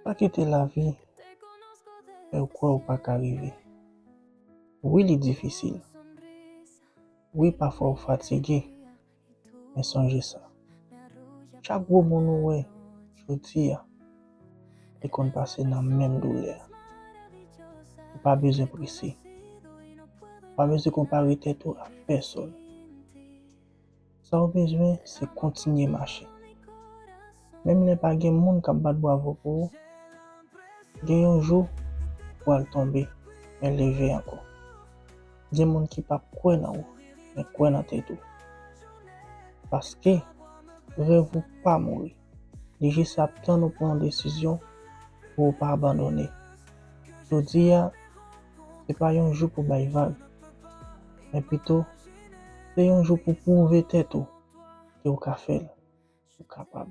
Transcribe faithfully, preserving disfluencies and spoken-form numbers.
Pa kite lavi fè w kwè w pa ka rive. Wi, li difisil. Wi, pafwa w fatige. Men sonje sa, chak gwo moun ou wè jodi a, li konn pase nan menm doulè a. Ou pa bezwen prese. Ou pa bezwen konpare tèt ou ak pèsonn. Sa w bezwen, se kontinye mache. Menm lè pa gen moun k ap bat bravo pou ou, gen yon jou ou pral tonbe, men leve ankò. Gen moun ki p ap kwè nan ou, men kwè nan tèt ou. Paske rèv ou pa mouri. Li jis ap tann ou pran yon desizyon pou ou pa abandone. Jodi a, se pa yon jou pou bay vag, men pito, se yon jou pou pwouve tèt ou ke w ka fè l, ou kapab.